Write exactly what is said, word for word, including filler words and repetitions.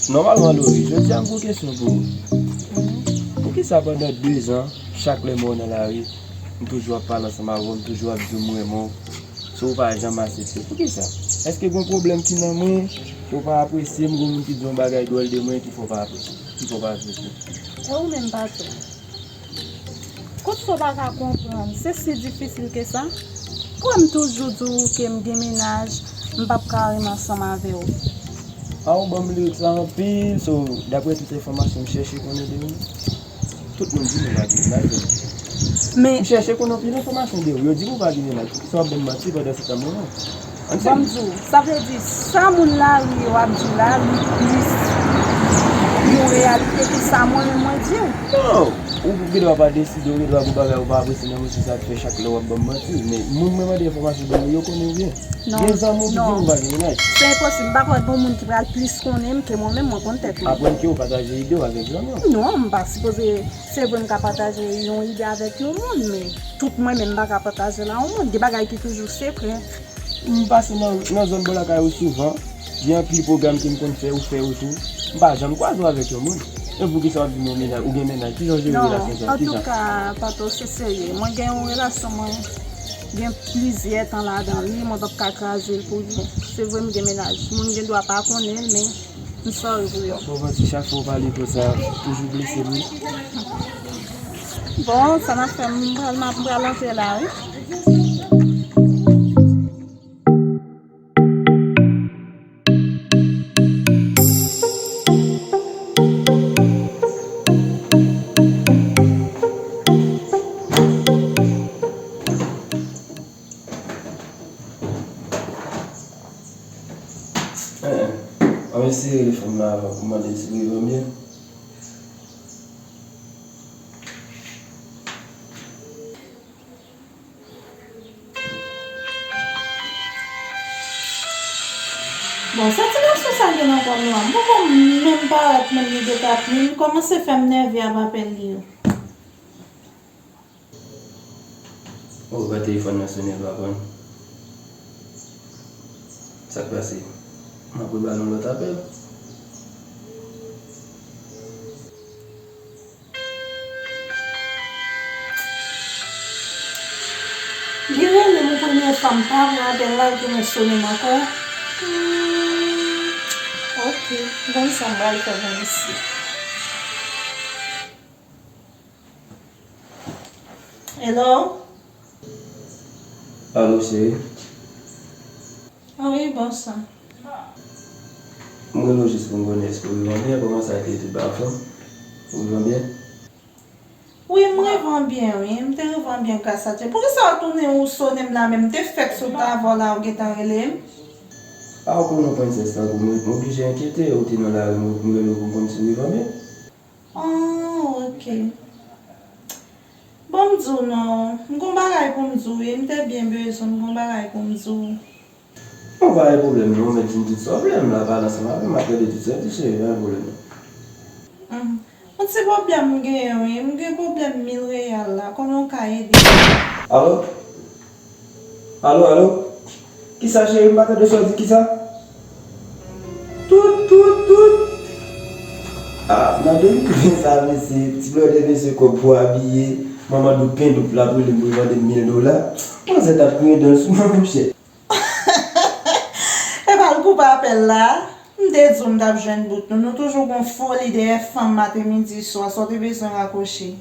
Nòmalman, Lori, jodi a m gen yon kesyon pou ou. Poukisa pandan de zan, chak lè m wè w nan lari, m toujou ap pale ansanm avè w, m toujou ap di w m renmen w, si w pa janm aksepte? Poukisa? Èske gen yon pwoblèm ki nan mwen, ke w pa apresye m, gen yon moun ki di yon bagay dwòl de mwen ki fè w pa apresye, ki fè w pa apresye? E ou menm, patwon? Kot sa w pa ka konprann? Se si difisil ke sa? Ou wè m toujou di w ke m gen mennaj, m p ap ka renmen ansanm avè w. A, ou ban m lirik sa anpil, so, daprè tout enfòmasyon m chèche konnen de ou, tout moun di m ou pa gen mennaj, men m chèche konnen anpil enfòmasyon de ou, yo di m ou pa gen mennaj. Poukisa w ap ban m manti pandan se tan m renmen w? Ban m di w, sa vle di, sa moun lari yo ap di w la, li plis yon reyalite ke sa mwen menm mwen di w. Non! Ou gen dwa pa deside, ou gen dwa gen bagay ou pa apresye nan mesye sa k fè chak lè w ap ban m manti. Men moun mwen mande enfòmasyon de ou, yo konnen w byen. Non, gen zanmi w ki di m ou pa gen mennaj. Se enposib. M pa kwè gen moun ki pral plis konnen m ke mwen menm, mwen konn tèt mwen. Aprann ke ou pataje ide w avèk zanmi w. Non, m pa sipoze, se vre m ka pataje yon ide avèk yon moun, men tout mwen menm m pa ka pataje l a yon moun. Gen bagay ki toujou sekrè. M pase nan, nan zòn bò lakay ou souvan. Gen anpil pwogram ke m konn fè, ou fè yo tou. M pa janm kwaze w avèk yon moun. E poukisa w ap di m ou mennaj, ou gen mennaj? Kijan w jere relasyon sa? Non, antouka, Pato, se serye. Mwen gen yon relasyon, mwen gen plizyè tan ladan li, mwen p ap ka kraze l pou li. Se vre m gen mennaj. Moun gen dwa pa konnen l, men m sorry pou yo. Bon, manti, chak fwa w pale konsa, toujou blese m wi. Bon, sa n ap fè, m pral, m pral antre la, wi. An, an eseye rele fanm nan avan pou mande l si li rive byen. Bon, sa ti gason sa gen nan kò m la? M poko menm parèt menm li deja ap vin, li kòmanse fè m nève ap apèl li yo. Oh, wè telefòn nan sonnen, l pa konn. Sa k pase? M ap reba l yon lòt apèl. Li rele m yon premye fwa, m pa pran apèl la, li tounen sonnen m ankò. Hmm, ok, m konn sa m pral fè pou misye. Hello? Alo, cheri. Ah wi, bonswa. M rele w jis pou m konnen èske w vivan byen, kòman sa te tout bagay anfòm? Ou vivan byen? Wi, m vivan byen, wi. M te vivan byen, gras a Dye. Poukisa w tounen ou sonnen m la menm? M te fèk sot avè w la, ou gentan rele m? A, ou konnen yon prensès tankou mwen, m oblije enkyete, ou te nan lari, m rele w pou m konn si w vivan byen. Oh, ok. Bon, m di w non. M gon bagay pou m di w, wi. M te byen bezwen, m gon bagay pou m di w. Bon, pa gen pwoblèm non, men di m tout sa w vle, m la pale ansanm avè w, m ap tande tout sa w di, cheri, pa gen pwoblèm non. Hmm. Yon ti pwoblèm m genyen, wi. M gen pwoblèm mil reyal la. Kòman w ka ede m? Alo? Alo, alo? Kisa, cheri? M pa tande sa w di, kisa? Tout, tout, tout. Ah, nan demi ven sa, mesye. Ti blòdè, mesye, kòb pou abiye. Manman Douk Pendoup la pou li, pou li mande mil dola. Manzè t ap kriye dan l sou mwen, monchè. Epa l koupe apèl la. M te di w m t ap jwenn bout nou. Nou toujou gon foli dèyè fanm maten, midi, swa. Sa w te bezwen rakwoche?